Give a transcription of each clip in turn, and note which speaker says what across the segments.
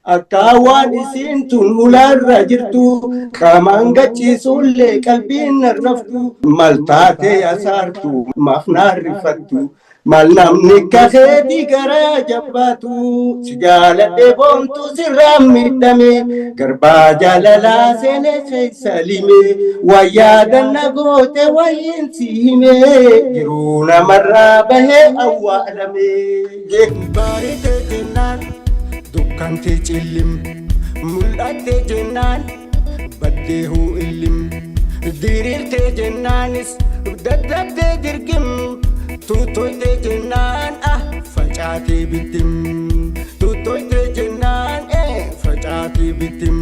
Speaker 1: Akka waan isiin tun hulaarra jirtu qaamaan gachiisullee qalbiin narraftu mal taatee asaartu maaf naarrifattu mal namni kakeetii garaa jabbaatu si jaaladhe boontu sirraa miidhame garbaa jaalalaa seenee keessa lime waan yaadanna goote wayiin si hime jiruu namarraa bahee awwaalame. Baritee jennaan dukkanti cillim mul'attee jennaan baddee huu illim diriirtee jennaanis daddabdee dirgim tuuttoytee jennaan ah facaatee bittim tuuttoytee jennaan eh facaatee bittim.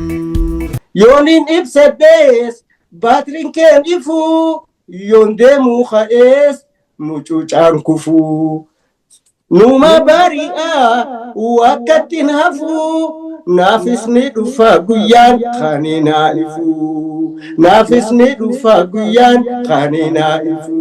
Speaker 1: Yooniin ibsadhees baatiriin keen ifuu yoon deemuu ka'ees mucucaan kufuu. Numa bari'a wakkatti hafu naafis ni dhufa guyyaan kan naa ifu naafis ni dhufa guyyaan kan naa ifu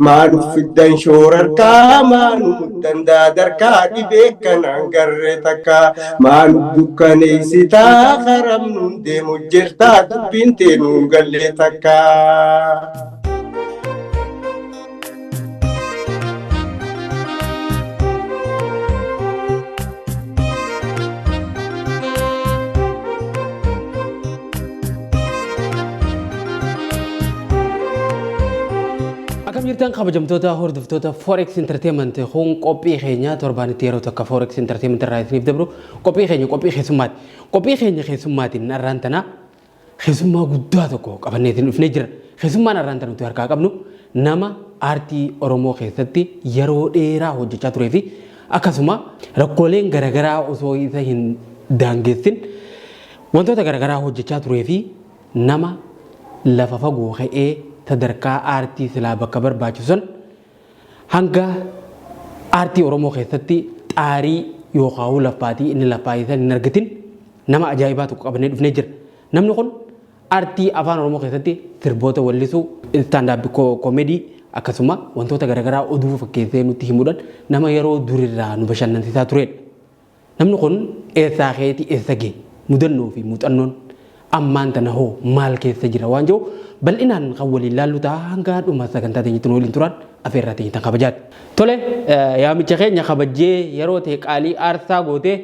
Speaker 1: maanu fiddan shoorarkaa maanu muddan daadarkaa dhibee kanaan garree takka maanu dukkaneessitaa karamnuun deemu jirtaa dubbiin teenuu gallee takka.
Speaker 2: Akkam jirtan kabajamtoota hordoftoota Forex Entertainment kun qophii keenya torbaanitti yeroo takka Forex Entertainment irraa isiniif dabru qophii keenya qophii keessummaati. Qophii keenya keessummaatiin har'aan tana Keessummaa guddaa tokko qabanneetiin dhufnee jirra. Keessummaan har'aan tana nuti harkaa qabnu nama aartii Oromoo keessatti yeroo dheeraa hojjechaa turee fi akkasuma rakkooleen garaagaraa osoo isa hin daangessin wantoota garaagaraa hojjechaa turee fi nama lafa fagoo ka'ee sadarkaa aartii silaa bakka barbaachisu san hanga aartii Oromoo keessatti xaarii yookaan laffaatii inni laffaayii san hin argatin nama ajaa'ibaa tokko qabannee dhufnee jira. Namni kun aartii afaan Oromoo keessatti sirboota wallisuu, stand-up comedy akkasuma wantoota garaagaraa oduu fakkeessee nutti himuudhaan nama yeroo durirraa nu bashannansiisaa turedha. Namni kun eessaa ka'eeti eessa gahe? Mudannoo fi muuxannoon ammaan tana hoo maal keessa jira waan jiru bal'inaan kan waliin laallu ta'a hanga dhuma sagantaa teenyatti nu waliin turan afeerraa teenya tan kabajaati. Tole yaamicha keenya kabajjee yeroo ta'e qaalii aarsaa gootee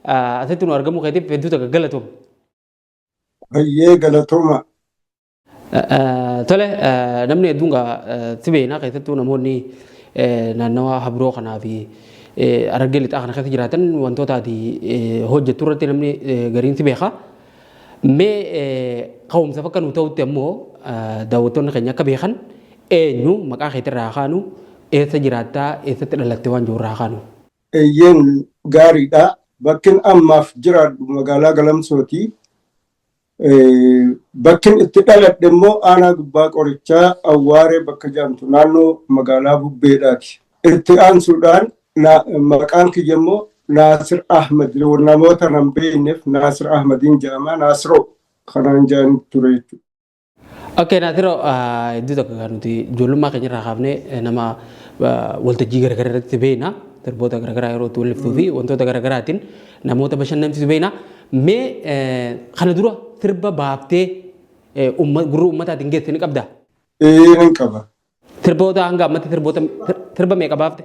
Speaker 2: asitti nu argamuu keetiif hedduu takka galatoom.
Speaker 1: Baay'ee galatooma.
Speaker 2: Tole namni hedduun gaa si beekna keessattuu namoonni naannawa Habroo kanaa fi Harargee Lixaa kana keessa jiraatan wantoota ati hojjettu irratti namni gariin si beeka. Mee ka'umsa bakka nu ta'utti ammoo daawwattoonni keenya akka beekan eenyu maqaa keetirraa kaanu eessa jiraattaa eessatti dhalatte waan jiru irraa kaanu.
Speaker 1: Eeyyeen gaariidha. Bakkin ammaaf jiraadhu magaalaa Galamsooti. Bakkin itti dhaladhe immoo aanaa gubbaa qorichaa Awwaaree bakka jedhamtu naannoo magaalaa Bubbeedhaati. Itti aansuudhaan maqaan kiyya immoo Naasir Ahmed namoota nan beekneef Naasir Ahmediin jedhama. Naasiroo kanaan jedhan ture jechuudha.
Speaker 2: Okay, Naasiroo hedduu tokko kan nuti ijoollummaa keenya irraa kaafnee nama waltajjii garaagaraa irratti beekna. Sirboota garaagaraa yeroo itti walliftuu fi wantoota garaagaraatiin namoota bashannansiisu beekna. Mee kana dura sirba baaftee gurra uummataatiin geesse ni qabdaa?
Speaker 1: Ee nan qaba.
Speaker 2: Sirboota hanga ammatti sirboota sirba meeqa baafte?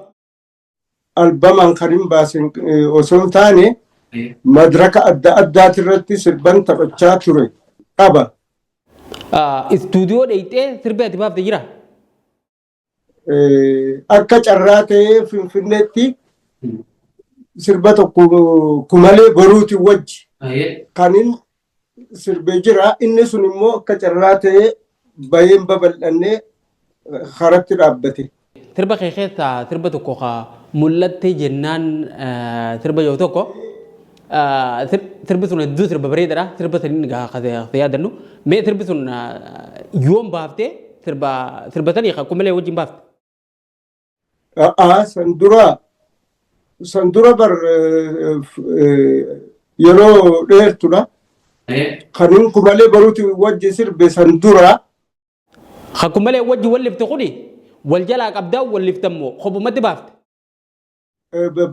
Speaker 1: Albamaan kan hin baasin osoo hin taane madraka adda addaati irratti sirban taphachaa ture qaba.
Speaker 2: Istuudiyoo dheeyxee sirbi ati baafte jira?
Speaker 1: Akka carraa ta'ee Finfinneetti sirba tokko kumalee boruuti wajji kan hin sirbee jira. Inni sun immoo akka carraa ta'ee bayeen babal'annee karatti dhaabbate.
Speaker 2: Sirba kee keessaa sirba tokko ka mul'atte jennaan sirba yoo tokko sirbi sun hedduu sirba bareedaadha. Sirba saniin gaa ka yaadannu. Mee sirbi sun yoom baaftee sirba sirba sanii ka kumalee wajjin baafte?
Speaker 1: A'aa san dura san dura bar yeroo dheertudha. Kanin kumalee baruuti wajji sirbe san dura.
Speaker 2: Ka kumalee wajji wallifte kuni wal jalaa qabdaa walliftammoo kophumatti baafte.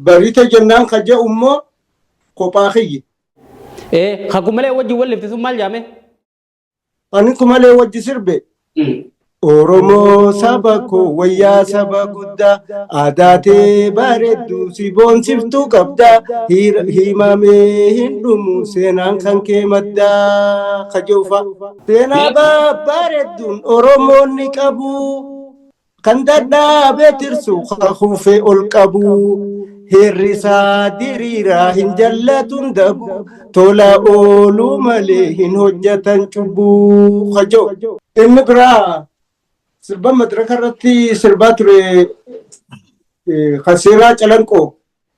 Speaker 1: Barite jennaan ka jedhu immoo kophaa kiyya.
Speaker 2: Kan kumalee wajjin wallifte sun maal jaame?
Speaker 1: Ani kumalee wajji sirbe. Oromoo saba koo, wayyaa saba guddaa, aadaa tee bareedduu si boonsiftuu qabda, himamee hin dhumu seenaan kan kee maddaa kajuufa. Seenaa babbareedduun Oromoonni qabu, kan dadhaabee tirsu, kan kuufee ol qabu. Heerrisaa diriiraa hin jallatuun dabu, tola ooluu malee hin hojjetan cubbuu kajoo. Inni biraa sirba madraka irratti sirbaa ture kan seenaa calanqoo.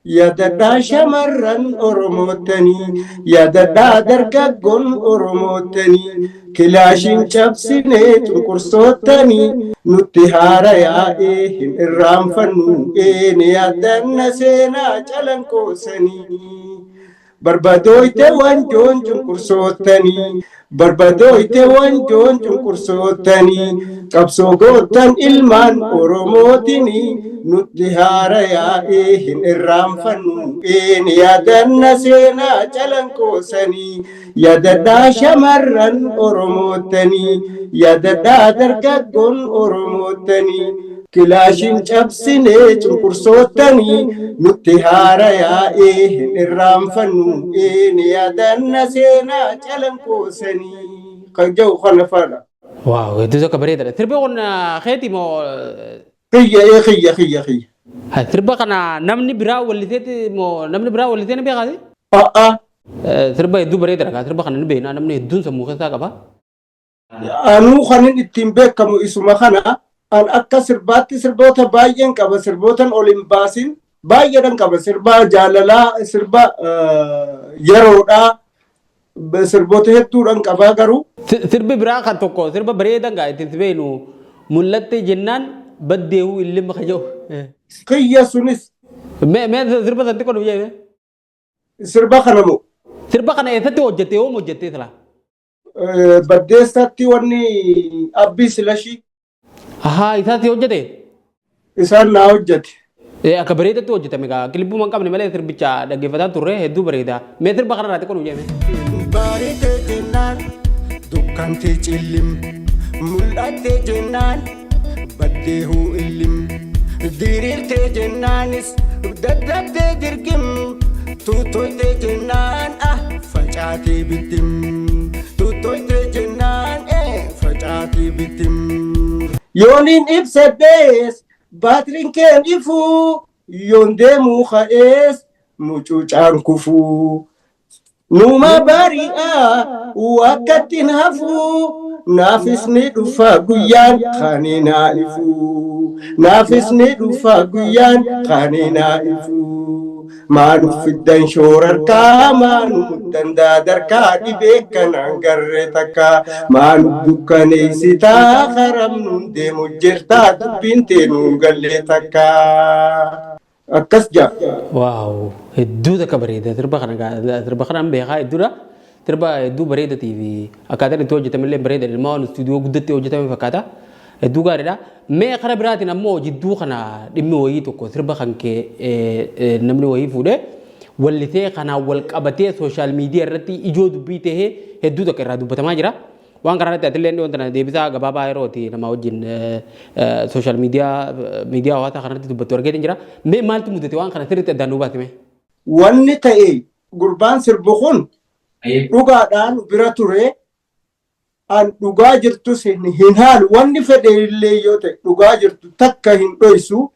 Speaker 1: Yaadadhaa shamarran Oromoottanii, yaadadhaa dargaggoon Oromoottanii, kilaashiin cabsinee cunqursoottanii, nutti haara yaa'ee hin irraanfannu, ni yaadanna seenaa calanqoosanii. Barbadooyte wanjoon cunqursoottanii, barbadooyte wanjoon cunqursoottanii, qabsoo goottan ilmaan Oromootinii, nutti haara yaa'ee hin irraanfannu, ni yaadanna seenaa calanqoosanii. Yaadadhaa shamarran Oromoottanii, yaadadhaa dargaggoon Oromoottanii, kilaashiin cabsinee cunqursoottanii, nutti haara yaa'ee hin irraanfannu, ni yaadanna seenaa calanqoosanii. Kan jedhu kana faadha.
Speaker 2: Wow, hedduu tokko bareedaadha. Sirbi kun keeti moo?
Speaker 1: Kiyya, ee, kiyya, kiyya, kiyya.
Speaker 2: Sirba kana namni biraa walliseeti moo namni biraa wallisee ni beekaati?
Speaker 1: A'a.
Speaker 2: Sirba hedduu bareedaadha. Sirba kana ni beekna, namni hedduun sammuu keessaa qaba.
Speaker 1: Anuu kanin ittiin beekamu isuma kana. An akka sirbaatti sirboota baay'een qaba, sirbootan ol hin baasin baay'eedhan qaba, sirba jaalalaa, sirba yeroodhaa, sirboota hedduudhan qabaa garuu.
Speaker 2: Sirbi biraa kan tokko sirba bareedan gaa ittiin si beeknu, mul'atte jennaan baddeehu illima ka jedhu.
Speaker 1: Kiyya sunis.
Speaker 2: Mee mee sirba sanatti qonu jee.
Speaker 1: Sirba kana moo?
Speaker 2: Sirba kana eessatti hojjette, yoom hojjette sila?
Speaker 1: Baddeessatti wanni Abbii Silashii.
Speaker 2: Ahaa, isaatti hojjete?
Speaker 1: Isaan naa hojjete.
Speaker 2: Akka bareedatti hojjetame gaa, kilibuma hin qabne malee sirbicha dhaggeeffataa turre, hedduu bareeda. Mee sirba kanarraatti qonu jee.
Speaker 1: Bareedee jennaan dukkantee cillim, mul'attee jennaan baddeehuu illim, diriirtee jennaanis daddabdee dirgim, tuutoytee jennaan ah facaatee bittim, tuutoytee jennaan facaatee bittim. Yooniin ibsadhees baatiriin keen ifuu, yoon deemuu ka'ees mucucaan kufuu. Numa bari'aa wakkattiin hafuu, naafis ni dhufa guyyaan kani naa ifuu. Naafis ni dhufa guyyaan kani naa ifuu. Maanu fiddan shoorarkaa, maanu muddan daadarkaa, dhibee kanaan garree takka maanu dukkaneessitaa, karamnuun deemu jirtaa, dubbiin teenuun gallee takka. Akkas jaa.
Speaker 2: Wow, hedduu takka bareeda sirba kana gaa, sirba kanaan beekaa hedduudha. Sirba hedduu bareedatii fi akkaataan itti hojjetame illee bareeda. Ilmaa waan istuudiyoo guddatti hojjetame fakkaata. Hedduu gaariidha. Mee karaa biraatiin ammoo jidduu kana dhimmi wayii tokko sirba kan kee namni wayii fuudhee wallisee kanaan wal qabatee social media irratti ijoo dubbii tahee hedduu takka irraa dubbatamaa jira. Waan kana irratti atillee wanta na deebisaa gabaabaa yerooti nama wajjin social media, miidiyaa hawaasaa kanarratti dubbattu argeetiin jira. Mee maaltu mudate? Waan kana sirriitti addaan nuu baasime?
Speaker 1: Wanni ta'e, gurbaan sirbu kun dhugaadhaan bira ture. An dhugaa jirtus hin haalu, wanni fedhe illee yoo ta'e dhugaa jirtu takka hin dhoysu.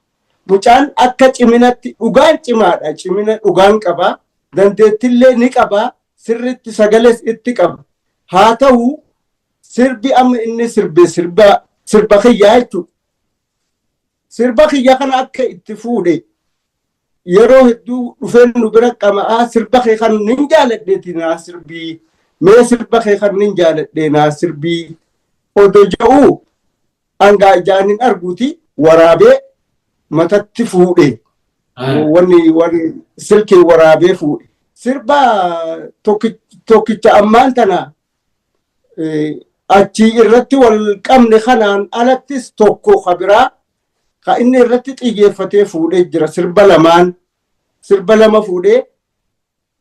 Speaker 1: Mucaan akka ciminatti dhugaan cimaadha, cimina dhugaan qaba, dandeettillee ni qaba, sirritti sagalees itti qaba. Haa ta'u, sirbi amma inni sirbe sirba sirba kiyyaa jechuudha. Sirba kiyya kana akka itti fuudhe, yeroo hedduu dhufeen nu bira qama'aa, "Sirba kee kan nin jaaladheeti, naa sirbii, mee sirba kee kan nin jaaladhe, naa sirbii," odoo jedhuu hangaa ijaan hin arguuti waraabee matatti fuudhe. Wanni wanni silkii waraabee fuudhe. Sirba tokkicha ammaan tana achii irratti wal qabne kanaan alattis tokko ka biraa ka inni irratti xiyyeeffatee fuudhee jira, sirba lamaan, sirba lama fuudhee,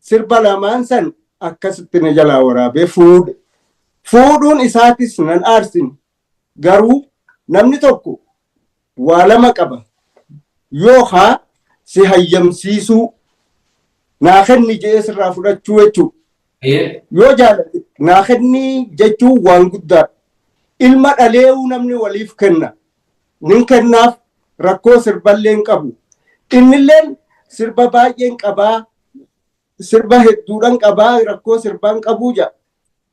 Speaker 1: sirba lamaan san. Akkasitti na jalaa waraabee fuudhe. Fuudhuun isaatis nan aarsin. Garuu namni tokko waa lama qaba. Yookaa si hayyamsiisuu naa kenni je'ee sirraa fudhachuu jechuudha. Yoo jaalate naa kenni jechuun waan guddaadha. Ilma dhalee'uu namni waliif kenna. Nin kennaaf rakkoo sirballee hin qabu. Innilleen sirba baay'een qabaa, sirba hedduudhan qabaa, rakkoo sirbaan qabuu jedha.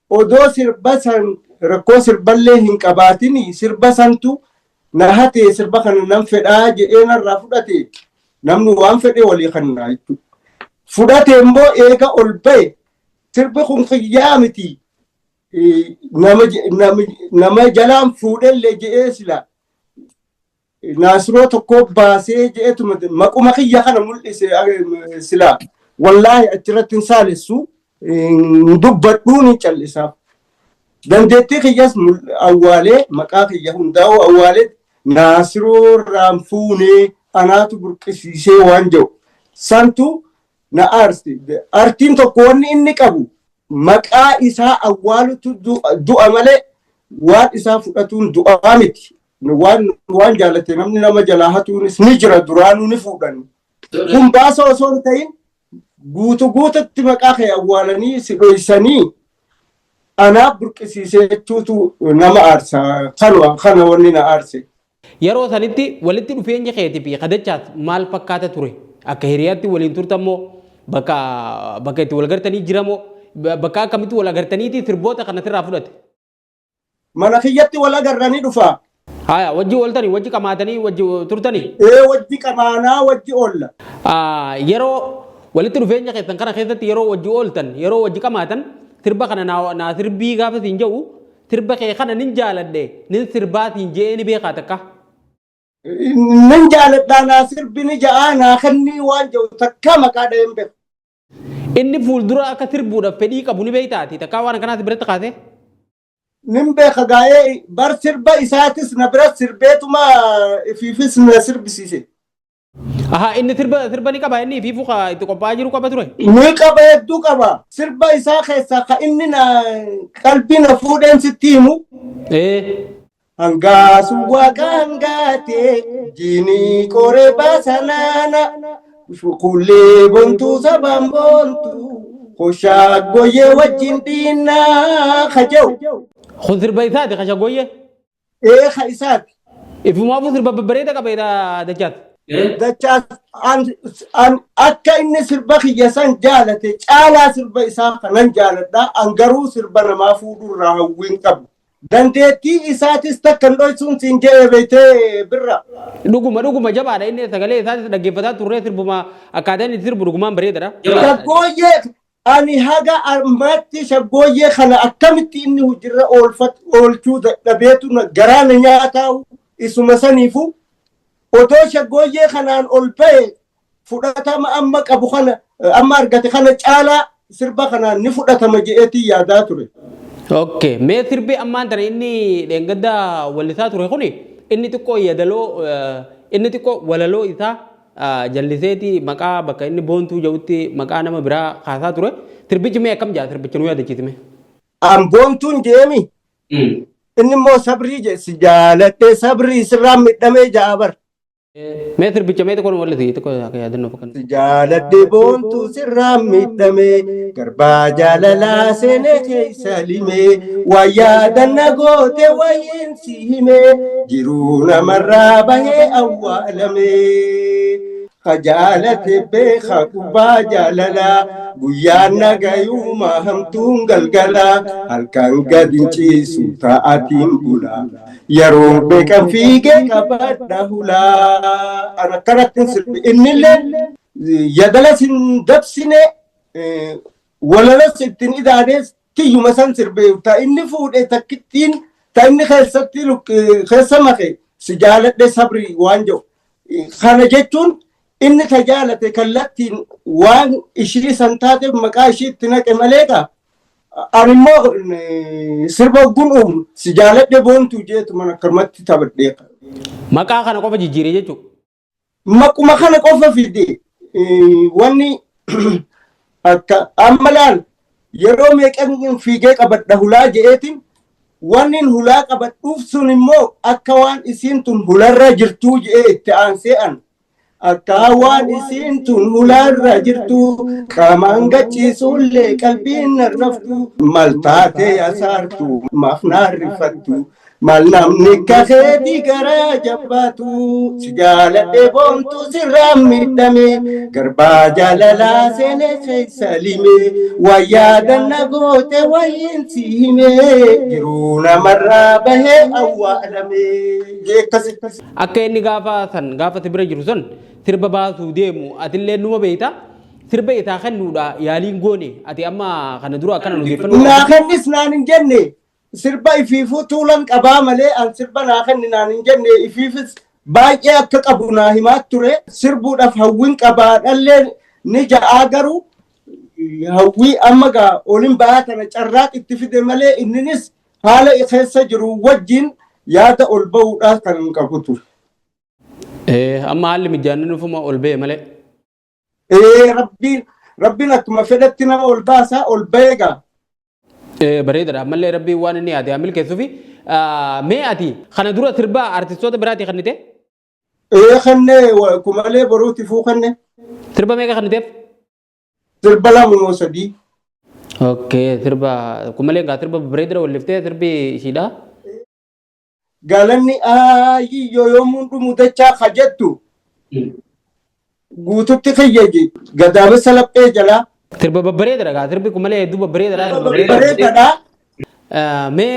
Speaker 1: Odoo sirba san rakkoo sirballee hin qabaatin sirba santu na hatee sirba kana nan fedhaa jedhee narraa fudhate namni waan fedhe walii kennaa jechuudha. Fudhate immoo eega ol ba'e sirbi kun kiyyaa miti nama jalaan fuudhellee je'ee sila Naasiroo tokko baasee je'eetuma maquma kiyya kana mul'ise sila wallaahi achirratti hin saalessu hin dubbadhuu ni callisaaf. Dandeettii kiyyas awwaalee maqaa kiyya hundaa'uu awwaalee Naasiroo irraan fuunee anaatu burqisiisee waan jedhu santu na aarse. Artiin tokko wanni inni qabu maqaa isaa awwaalutu du'a malee waan isaa fudhatuun du'aa miti. Waan jaalate namni nama jalaa hatuunis ni jira duraanuu ni fuudhan. Kun baasa osoo hin ta'in guutu guututti maqaa kee awwaalanii si dhoysanii anaaf burqisiisee jechuutu nama aarsa. Kanuma kana wanni na aarse.
Speaker 2: Yeroo sanitti walitti dhufeenyi keetii fi Kadachaas maal fakkaata ture? Akka hiriyaatti waliin turtan moo bakka bakka itti wal gartanii jira moo bakka akkamitti wal agartaniiti sirboota kana sirraa fudhate?
Speaker 1: Mana kiyyatti wal agarra ni dhufa.
Speaker 2: Haya, wajji ooltanii, wajji qamaatanii, wajji turtanii?
Speaker 1: Ee wajji qamaanaa, wajji oolla.
Speaker 2: Yeroo walitti dhufeenya keessan kana keessatti yeroo wajji ooltan, yeroo wajji qamaatan, sirba kana naa naa sirbii gaafa siin jedhu, sirba kee kana nin jaaladhe, nin sirbaa siin je'ee ni beekaa takka?
Speaker 1: Nin jaaladhaa naa sirbi ni ja'aa naa kennii waan jedhu takka maqaa dhahee hin beeku.
Speaker 2: Inni fuuldura akka sirbuudhaaf fedhii qabu ni beektaa ati takkaa waan akkanaas biratti kaasee?
Speaker 1: Nin beeka gaa'ee bar sirba isaatis na bira sirbeetuma ifiifis na sirbisiise.
Speaker 2: Ahaa inni sirba sirba ni qaba inni ifiifuu ka itti qophaa'aa jiru qaba ture.
Speaker 1: Ni qaba hedduu qaba. Sirba isaa keessaa ka inni na qalbii na fuudheen sitti himu.
Speaker 2: Ee.
Speaker 1: Hangaasuu waaqa hangaatee jiinii qoree baasanaana kullee bontuu sabaan boontuu koshaaggoyyee wajjin dhiinnaa kaja'u.
Speaker 2: Kun sirba isaati kashaggoyyee.
Speaker 1: Ee ka isaati.
Speaker 2: Ifumaafuu sirba babbareeda qaba jedha Dachaas.
Speaker 1: Dachaas an akka inni sirba kiyya san jaalate caalaa sirba isaa kanan jaaladha. An garuu sirba namaa fuudhurraa hawwiin qabu. Dandeettii isaatis takka hin dhoysuun siin je'e beeytee birra.
Speaker 2: Dhuguma dhuguma jabaadha inni sagalee isaatis dhaggeeffataa turree sirbuma akkaataa inni itti sirbu dhugumaan bareedadha.
Speaker 1: Shaggooyyee ani haga ammaatti shaggooyyee kana akkamitti inni hojirra oolfat oolchuu dadhabeetu na- garaa na nyaataa'u isuma saniifu otoo shaggooyyee kanaan ol ba'e fudhatama amma qabu kana amma argate kana caalaa sirba kanaan ni fudhatama je'eetii yaadaa ture.
Speaker 2: Okay. Mee sirbi ammaan tana inni dheengadda wallisaa ture kuni inni xiqqoo yadaloo inni xiqqoo walaloo isaa jalliseeti maqaa bakka inni boontuu jedhutti maqaa nama biraa kaasaa ture. Sirbichi mee akkam jedha sirbicha nu yaadachiisi mee.
Speaker 1: An boontuun je'emi inni immoo sabrii jedhe si jaaladhe sabrii sirraan midhamee ja'a bar.
Speaker 2: Mee sirbicha mee xiqqoo nu wallisi xiqqoo akka yaadannoo fakkaatu.
Speaker 1: Si jaaladhe boontuu sirraa miidhame garbaa jaalalaa seenee keessa lime waa yaadanna goote wayiin si hime jiruu namarraa bahee awwaalame. Ka jaalate beeka gubbaa jaalalaa guyyaan nagayuuma hamtuun galgalaa halkan gad hin ciisu ta'atiin bulaa. Yeroo beekan fiigee qabadha hulaa. An akkanatti hin sirbi. Innillee yadalas hin dabsine walalas ittiin idaanees tiyyuma san sirbe. Ta inni fuudhe takkittiin ta inni keessatti keessa make si jaaladhe sabri waan jedhu. Kana jechuun inni ta jaalate kallattiin waan ishii san taateef maqaa ishii itti naqe maleedha. Ani immoo sirba ogguun uumu si jaaladhe boontuu jeetu mana akkanumatti taphadhee.
Speaker 2: Maqaa kana qofa jijjiire jechuudha.
Speaker 1: Maquma kana qofa fide wanni akka amma laal Yeroo meeqan fiigee qabadha hulaa je'eetiin, wannin hulaa qabadhuuf sun immoo akka waan isiin tun hularra jirtuu je'ee itti aansee an. Akka waan isiin tun hulaarra jirtu, qaamaan gachiisuullee qalbiin narraftu, maal taatee asaartu, maaf naarrifattu, maal namni kakeetii garaa jabbaatu, si jaaladhee boontu sirraa miidhame, garbaa jaalalaa seenee keessa lime, waa yaadanna goote wayiin si hime, jiruu namarraa bahee awwaalame. Jee akkasi.
Speaker 2: Akka inni gaafa san gaafa si bira jiru san sirba baasuu deemu atillee numa beekta. Sirba isaa kennuudha yaaliin goone ati amma kana dura akkana odeeffannoo.
Speaker 1: Naa kennis naan hin jenne. Sirba ifiifuu tuulan qabaa malee an sirba naa kenni naan hin jenne. Ifiifis baay'ee akka qabu naa himaa ture. Sirbuudhaaf hawwiin qabaadhallee ni ja'aa, garuu hawwii amma gaa olin ba'aa tana carraaq itti fide malee inninis haala keessa jiru wajjin yaada ol ba'uudhaaf kan hin qabu ture.
Speaker 2: Amma haalli mijaanni nufuma ol ba'e malee.
Speaker 1: Rabbiin akkuma fedhetti nama ol baasaa, ol ba'ee gaa.
Speaker 2: Bareedaadha. Ammallee Rabbiin waan inni yaade haa milkeessuufi. Mee ati kana dura sirba artistoota biraatii kennite?
Speaker 1: Ee, kennee, kumalee boruuti fuu kenne.
Speaker 2: Sirba meeqa kenniteef?
Speaker 1: Sirba lama moo sadii.
Speaker 2: Okay, sirba kumalee gaa sirba bareedaadha walliftee sirbi ishiidha.
Speaker 1: Galanni aayiyyoo yoomuun dhumu dachaa ka jettu guututti kiyyaji gadaamessa laphee jalaa.
Speaker 2: Sirba babbareedaadha gaa, sirbi kumalee hedduu babbareedaadha. Sirba bareedaadha.
Speaker 1: Bareedaadha.
Speaker 2: Mee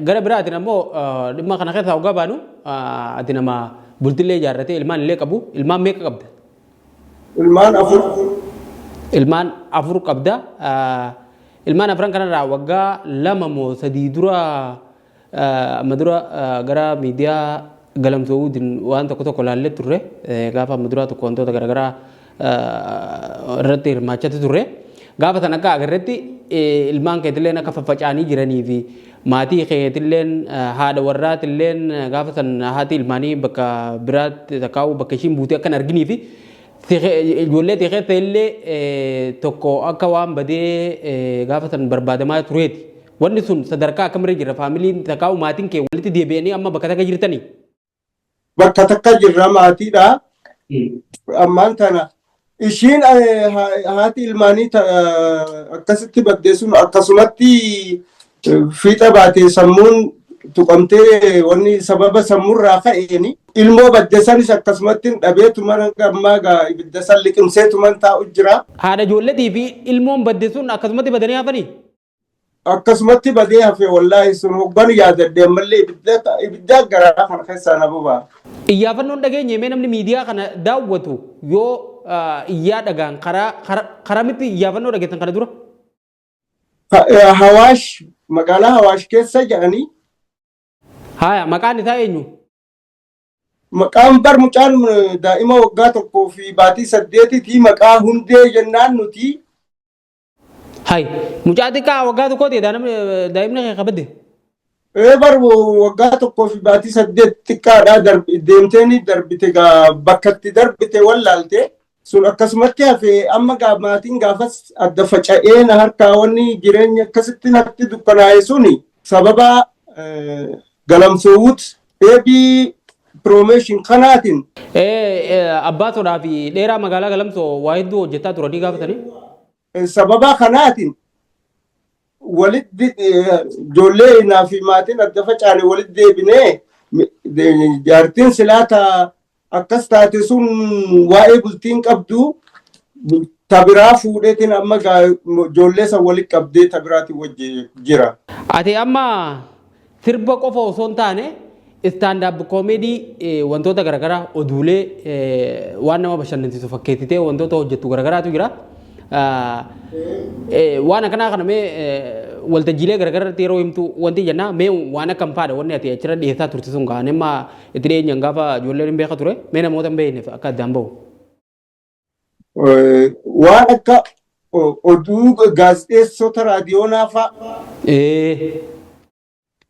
Speaker 2: gara biraatiin ammoo dhimma kana keessaa hoggaa baanu, ati nama bultillee ijaarratee ilmaan illee qabu. Ilmaan meeqa qabda?
Speaker 1: Ilmaan 4.
Speaker 2: Ilmaan 4 qabda. Ilmaan afran kanarraa waggaa 2 moo 3 dura, amma dura gara miidiyaa galamsoo'uutiin waan tokko tokko laallee turre. Gaafa amma duraa tokko wantoota garaagaraa irratti hirmaachatti turre. Gaafa san akka agarretti ilmaan keetilleen akka faffaca'anii jiranii fi maatii keetilleen, haadha warraatilleen, gaafa san haati ilmaanii bakka biraatti takkaa'u bakka ishiin buutee akka hin arginii fi ijoollee ta'e keessa illee tokko akka waan badee gaafa san barbaadamaa tureeti. Wanni sun sadarkaa akkamirra jira? Faamiliin takkaa'u maatiin kee walitti deebi'anii amma bakka takka jirtanii?
Speaker 1: Bakka takka jirra maatiidha. Ammaan tana ishiin haati ilmaanii akkasitti baddee sun akkasumatti fiixa baatee sammuun tuqamtee, wanni sababa sammuurraa ka'eeni ilmoo badde sanis akkasumatti dhabeetuman hanga ammaa gaa ibidda san liqimseetuman taa'u jira.
Speaker 2: Haadha ijoolleetii fi ilmoon badde sun akkasumatti badanii hafanii?
Speaker 1: Akkasumatti badee hafe. Wallaahi sun hoggan yaadadhe ammallee ibidda garaa kana keessaa na boba'a.
Speaker 2: Iyyaafannoon dhageenye, mee namni miidiyaa kana daawwatu yoo iyyaa dhagaan karaa karamitti iyyaafannoo dhageessan kana dura?
Speaker 1: Hawaash, magaalaa Hawaash keessa jedhanii.
Speaker 2: Haaya, maqaan isaa eenyu?
Speaker 1: Maqaan bar mucaan daa'ima waggaa 1 fi baatii 8ti, maqaa Hundee jennaan nuti.
Speaker 2: Hay, mucaa xiqqaa waggaa 1 ta'e daa'imni kee qabadde.
Speaker 1: Ee, bar waggaa 1 fi baatii 8 xiqqaadha, deemteeni darbite gaa, bakka itti darbite wallaalte sun akkasumatti hafe. Amma gaa maatiin gaafas adda faca'ee na harkaa wanni jireenya akkasitti natti dukkanaa'e suni sababa galamsoowwut eebii promotion kanaatiin.
Speaker 2: Abbaa sodaa fi dheeraa magaalaa Galamsoo waa hedduu hojjetaa turanii gaafatanii.
Speaker 1: Sababa kanaatiin walitti ijoollee naa fi maatiin adda facaane, walitti deebinee jaartiin silaata akkas taate sun waa'ee bultiin qabdu tabiraa fuudheetiin amma ijoollee san walitti qabdee tabiraatiin wajji jira.
Speaker 2: Ati amma sirba qofa osoo hin taane stand-up comedy, wantoota garaagaraa, oduulee, waan nama bashannansiisu fakkeessitee wantoota hojjettu garaagaraatu jira. Waan akkanaa kana mee waltajjiilee garaagaraa irratti yeroo himtu wanti jennaa mee waan akkam faadha wanni ati achirra dhiyeessaa turte sun kaan amma itti dhiyeenyaan gaafa ijoolleen hin beeka ture, mee namoota hin beekneef akka addaan bahu.
Speaker 1: Waan akka oduu gaazexeessota raadiyoonaa fa'a.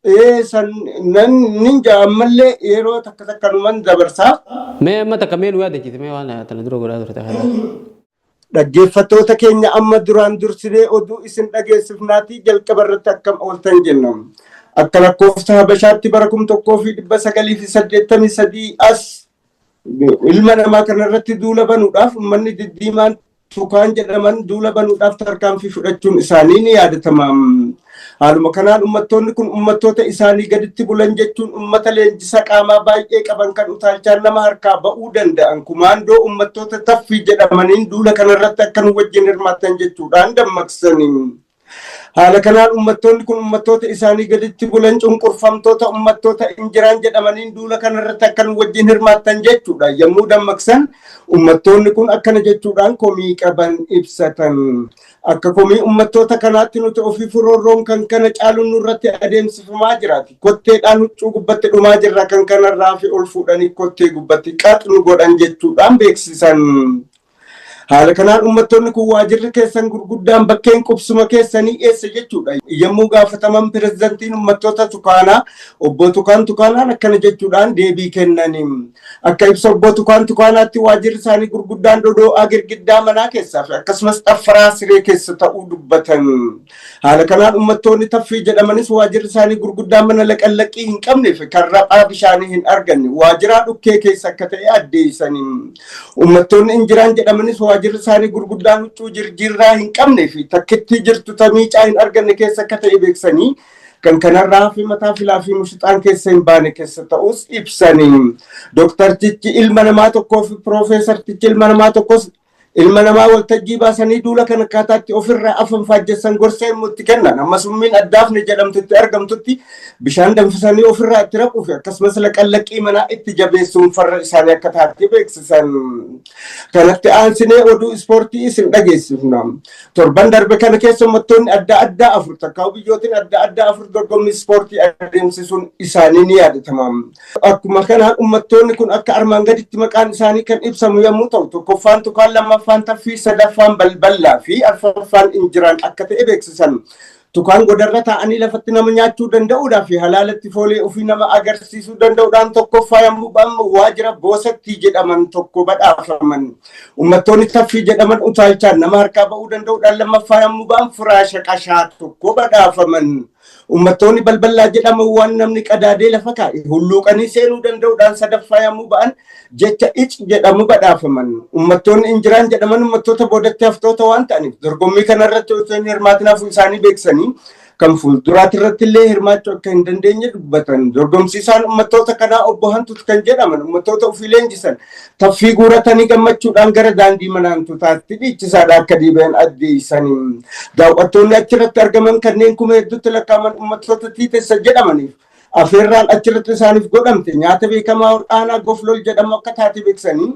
Speaker 1: Ee, san nan nin ja'a, ammallee yeroo takka takka numan dabarsaa.
Speaker 2: Mee amma takka mee nu yaadachiise, mee waan tana dura godhaa turte kana.
Speaker 1: Dhaggeeffattoota keenya, amma duraan dursinee oduu isin dhageessifnaatii jalqaba irratti akkam ooltan jenna. Akka lakkoofsa Habashaatti bara 1983 as ilma namaa kanarratti duula banuudhaaf uummanni diddiimaan Tukaan jedhaman duula banuudhaaf tarkaanfii fudhachuun isaanii ni yaadatama. Haaluma kanaan uummattoonni kun uummattoota isaanii gaditti bulan jechuun uummata leenjisa qaamaa baay'ee qaban kan utaalchaan nama harkaa ba'uu danda'an kumaandoo uummattoota Taffii jedhamaniin duula kanarratti akka nu wajjin hirmaatan jechuudhaan dammaqsanii. Haala kanaan uummattoonni kun uummattoota isaanii gaditti bulan cunqurfamtoota uummattoota Injiraan jedhamaniin duula kanarratti akka nu wajjin hirmaattan jechuudha. Yommuu dammaqsan uummattoonni kun akkana jechuudhaan komii qaban ibsatan. Akka komii uummattoota kanaatti nuti ofii furoorroon kan kana caalu nurratti adeemsifamaa jiraati. Kotteedhaan huccuu gubbatti dhumaa jirra, kan kanarraa fi ol fuudhanii kottee gubbatti qaxnu godhan jechuudhaan beeksisan. Haala kanaan uummattoonni kun waajirri keessan gurguddaan bakkeen qubsuma keessanii eessa jechuudha. Yommuu gaafataman pirezidantiin uummattoota Tukaanaa obbo Tukaan Tukaanaan akkana jechuudhaan deebii kennani. Akka ibsa obbo Tukaan Tukaanaatti waajirri isaanii gurguddaan dodoo'aa girgiddaa manaa keessaa fi akkasumas xaffaraa siree keessa ta'uu dubbatan. Haala kanaan uummattoonni Taffii jedhamanis waajirri isaanii gurguddaan mana laqallaqii hin qabnee fi kan raphaa bishaanii hin arganne waajiraa dhukkee keessa akka ta'e addeessani. Uummattoonni Injiraan jedhamanis waajirri isaanii gurguddaan huccuu jirjiirraa hin qabnee fi takkittii jirtu tamiicaa hin arganne keessa akka ta'e beeksanii, kan kanarraa fi mataa filaa fi mushixaan keessa hin baane keessa ta'us ibsanii. Dooktartichi ilma namaa tokkoo fi piroofeesartichi ilma namaa tokkos ilma namaa waltajjii baasanii duula kan akkaataatti ofirraa afan faajjessan gorsa yommuu itti kennan, amma summiin addaafne jedhamtutti argamtutti bishaan danfisanii ofirraa itti raquu fi akkasumas laqallaqii manaa itti jabeessuun farra isaanii akka taate beeksisan. Kanatti aansinee oduu ispoortii isin dhageessifna. Torban darbe kana keessa uummattoonni adda addaa afur takkaa biyyootiin adda addaa afur dorgommii ispoortii adeemsisuun isaanii ni yaadatama. Akkuma kanaan uummattoonni kun akka armaan gaditti maqaan isaanii kan ibsamu yommuu ta'u, tokkoffaan Tukaan, lammaffaan Taffii, sadaffaan Balballaa fi arfaffaan Injiraan akka ta'e beeksisan. Tukaan godarra taa'anii lafatti nama nyaachuu danda'uudhaa fi halaalatti foolee ofii nama agarsiisuu danda'uudhaan tokkoffaa yommuu ba'an waajjira Boosattii jedhaman tokko badhaafaman. Uummattoonni Taffii jedhaman utaalchaan nama harkaa ba'uu danda'uudhaan lammaffaa yommuu ba'an firaasha qashaa tokko badhaafaman. Uummattoonni Balbalaa jedhaman waan namni qadaadee lafa kaa'e hulluuqanii seenuu danda'uudhaan sadaffaa yommuu ba'an jecha ic jedhamu badhaafaman. Uummattoonni Injiraan jedhaman uummattoota boodatti haftoota waan ta'aniif dorgommii kanarratti osoo hin hirmaatin hafuu isaanii beeksisanii, kan fuulduraatti irratti illee hirmaachuu akka hin dandeenye dubbatan. Dorgomsiisaan uummattoota kanaa obbo Hantut kan jedhaman uummattoota ofii leenjisan taffii guuratanii gammachuudhaan gara daandii mana Hantutaatti dhiichisaadha akka deebi'an addeessanii. Daawwattoonni achirratti argaman kanneen kuma hedduutti lakkaa'aman uummattoota Tiitessa jedhamaniif afeerraan achirratti isaaniif godhamte nyaata beekamaa Ol'aanaa Goflol jedhamu akka taate beeksisanii,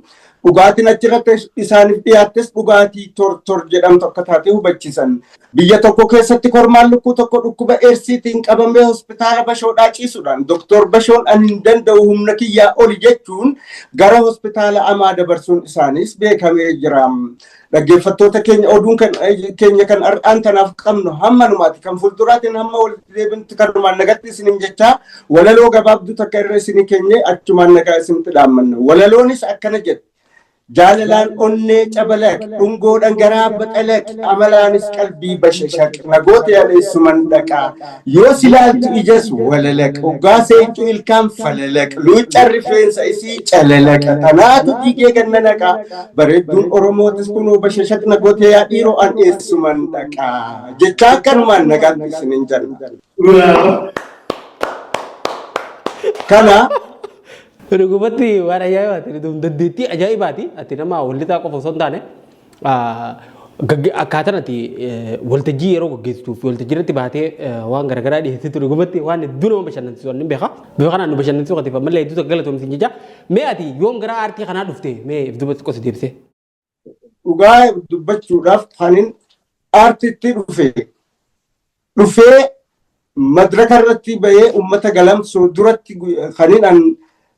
Speaker 1: dhugaatiin achirratti isaaniif dhiyaattes dhugaatii Tortor jedhamtu akka taate hubachiisan. Biyya tokko keessatti kormaan lukkuu tokko dhukkuba eersiitiin qabamee hospitaala Bashoodhaa ciisuudhaan, Doktor Bashoon ani hin danda'u, humna kiyyaa oli jechuun gara hospitaala Amaa dabarsuun isaaniis beekamee jira. Dhaggeeffattoota keenya, oduun keenya kan har'aan tanaaf qabnu hammanumaati. Kan fuulduraatiin hamma walitti deebinutti kanumaan nagatti isiniin jechaa, walaloo gabaabduu takka irra isinii keenye achumaan nagaa isinitti dhaammanna. Walaloonis akkana jedha. Jaalalaan onnee cabalaq, dhungoodhaan garaa baxalaq, amalaanis qalbii bashashaq, nagoota yaaleessuman dhaqaa. Yoo silaaltu ijas walalaq, hoggaa seeqxu ilkaan falalaq, luuccaan rifeensa isii calalaqa, tanaatu dhiigee ganna naqaa. Bareedduun Oromootis kunoo bashashaq nagoota yaa dhiiroo an eessuman dhaqaa. Jechaa akkanumaan nagaatti isiniin jenna. Kana
Speaker 2: Dhugumatti waan ajaa'ibaati. Dandeettii ajaa'ibaati. Ati nama wallisaa qofa osoo hin taane, akkaataan ati waltajjii yeroo gaggeessituu fi waltajjii irratti baatee waan garaagaraa dhiyeessitu dhugumatti waan hedduu nama bashannansiisu ani beeka. Bifa kanaan nu bashannansiisuu katiif ammallee hedduu takka galatoomsi jecha. Mee ati yoom gara aartii kanaa dhufte? Mee if duubatti qosi deebisee?
Speaker 1: Dhugaa dubbachuudhaaf kanin aartitti dhufe dhufee madraka irratti bahee uummata galamsoo duratti kanin an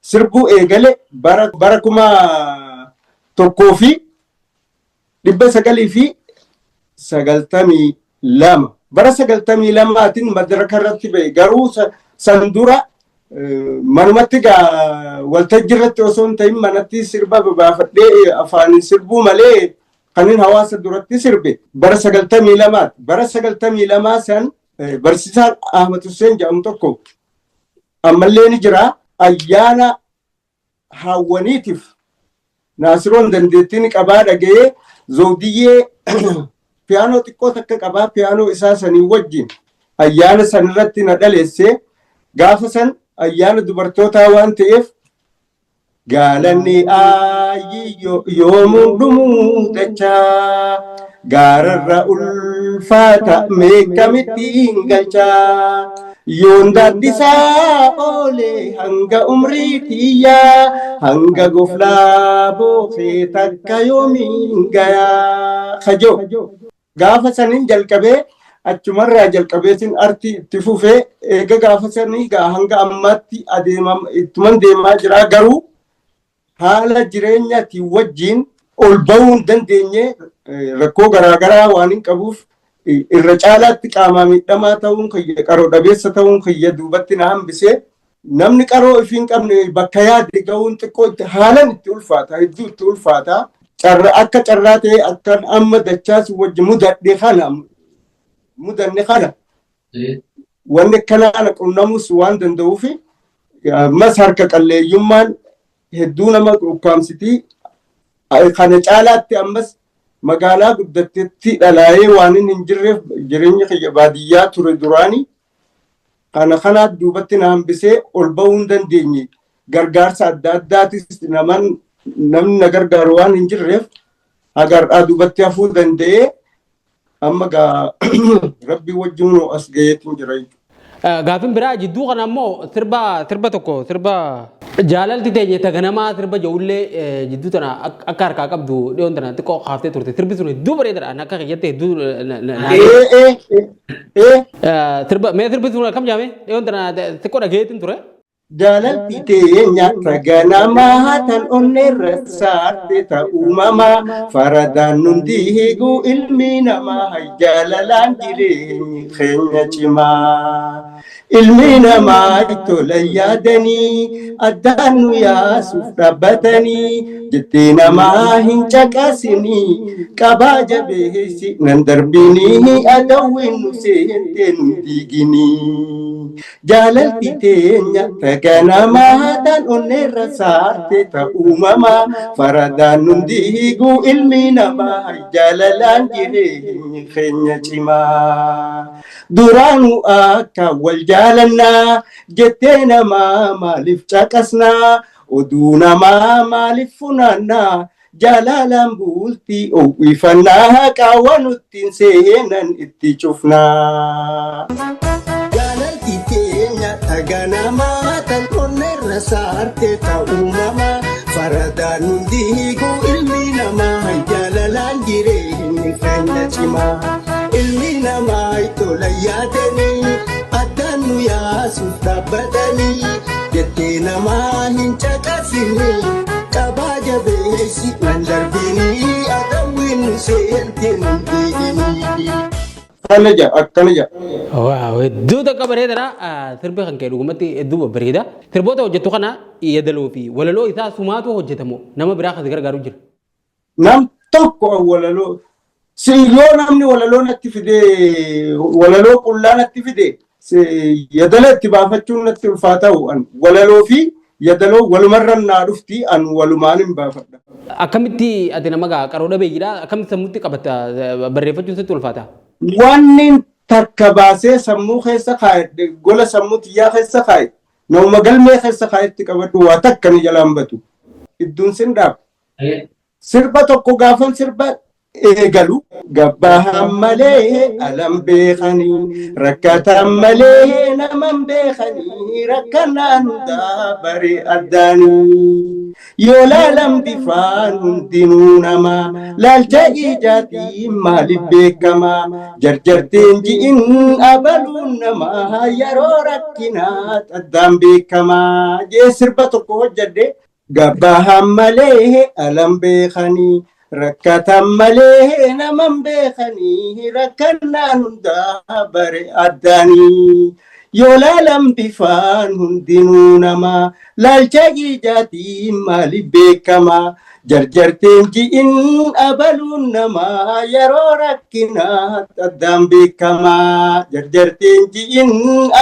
Speaker 1: sirbuu eegale bara 1992, bara 92-tiin madraka irratti bahe. Garuu san dura manumatti gaa waltajjii irratti osoo hin ta'in manatti sirba babaafadhee afaaniin sirbuu malee Kanin hawaasa duratti sirbe bara 92ti. Bara 92 san barsiisaan Ahmad Hussein jedhamu tokko ammallee ni jira. Ayyaana haawwaniitiif Naasiroon dandeettii ni qabaa dhaga'ee, Zawdiyyee piyaanoo xiqqoo takka qabaa, piyaanoo isaa sanii wajjin ayyaana sanirratti na dhaleesse. Gaafa san ayyaana dubartootaa waan ta'eef, "Gaalanni aayyiyyoo yoomuu dhumuu dachaa, gaararra ulfaata meeqamittiin galchaa, yoon daaddisaa oolee hanga umrii tiyyaa, hanga goflaa bookee takka yoomiin gayaa" kajoo. Gaafa saniin jalqabee, achumarraa jalqabeetiin artii itti fufee, eega gaafa sanii gaa hanga ammaatti adeemam ittuman deemaa jira. Garuu haala jireenyaatiin wajjin ol bahuu hin dandeenye. Rakkoo garaagaraa waan hin qabuuf, irra caalaatti qaamaa miidhamaa ta'uun kiyya, qaroo dhabeessa ta'uun kiyya duubatti na hambisee. Namni qaroo ifii hin qabne bakka yaade gahuun xiqqoo itti haalan itti ulfaata, hedduu itti ulfaata. Carra akka carraa ta'e akkan amma Dachaas wajji mudadhe kana mudanne kana, wanni akkanaa na qunnamus waan danda'uuf, ammas harka qalleeyyummaan hedduu nama ukkaamsitii. Kana caalaatti ammas magaalaa guddattetti dhalaayee waan hin jirreef, jireenya kiyya baadiyyaa ture duraanii. Kana kanaat duubatti na hambisee ol bahuu hin dandeenye. Gargaarsa adda addaatis naman namni na gargaaru waan hin jirreef, hagar'aa duubatti hafuu danda'ee, amma gaa Rabbii wajjin as gaheetiin jira jechuudha.
Speaker 2: Gaafin biraa, jidduu kana ammoo sirba tokko, sirba "Jaalalti Teenya Taganamaa" sirba ja'ullee jidduu tana akka harkaa qabdu dhiyoon tana xiqqoo kaaftee turte. Sirbi sun hedduu bareedaadha. Akka kiyyatti hedduu Sirba mee, sirbi sun akkam jaame? Dhiyoon tana xiqqoo dhageetiin ture.
Speaker 1: Jaalalti teenya taganamaa tan onneerra saarte ta uumamaa, faradaan nun diiguu ilmi namaa, jaalalaan jireenyi keenya cimaa. Ilmi namaa tola yaadanii addaan nu yaasuuf dhaabbatanii, jettee namaa hin caqasinii, qabaa jabeessi nan darbinii, adawwiin nu seentee nu diiginii. Jaalalti teenya taganamaa tan onneerra saarte ta uumamaa, faradaan nun diiguu ilmi namaa, jaalalaan jireenyi keenya cimaa. Duraanuu akka wal jaalannaa jettee namaa maaliif caqasnaa? Oduu namaa maaliif funaannaa? Jaalalaan bultii oowwifannaa, qaawwa nuttiin seenan itti cufnaa. Jaalalti teenya taganamaa tan onneerra saarte ta uumamaa, faradaan nun diiguu ilmi namaa, jaalalaan jireenyi keenya cimaa. Ilmi namaa tola yaadanii addaan nu yaasuuf dhaabbatanii, jettee namaa hin caqasinii, qabaa jabeessi nan darbinii, adawwiin nu seente nun diiginii. Akkana jedha, akkana jedha.
Speaker 2: Waaw, hedduu takka bareedaadha. Sirbi kan kee dhugumatti hedduu bareeda. Sirboota hojjettu kana yeedaloo fi walaloo isaa sumaatu hojjetamu, nama biraa kan si gargaaru jira?
Speaker 1: Nam tokko walaloo si yoo namni walaloo natti fide, walaloo qullaa natti fide, yadala itti baafachuun natti ulfaata'u. An walaloo fi yadaloo walumarra naa dhufti, an walumaan hin baafadha.
Speaker 2: Akkamitti ati nama gaa qaroo dhabeeyyiidha, akkamitti sammuutti qabatta? Barreeffachuun sitti ulfaata?
Speaker 1: Wanni takka baasee sammuu keessa kaa'e, gola sammuu xiyyaa keessa kaa'e, nama galmee keessa kaa'etti qabadhu, waa takka ni jalaan batu. Idduun sin dhaab. Sirba tokko gaafan sirba eegalu, "Gabbahan malee alam beekanii, rakkatan malee naman beekanii, rakkannaan hundaa bare addaanii. Yoo laalan bifaan hundinuu nama, laalcha ijaatiin maaliif beekama? Jarjarteen ji'in abaluun nama, yeroo rakkinaa addaan beekama" jee sirba tokko hojjedhe. "Gabbahan malee alam beekanii, rakkatan malee naman beekanii, rakkannaan hundaa bare addaanii. Yoo laalan bifaan hundinuu nama, laalcha ijaatiin maaliif beekama? Jarjarteen ji'in abaluun namaa yeroo rakkinaa addaan beekamaa. Jarjarteen ji'in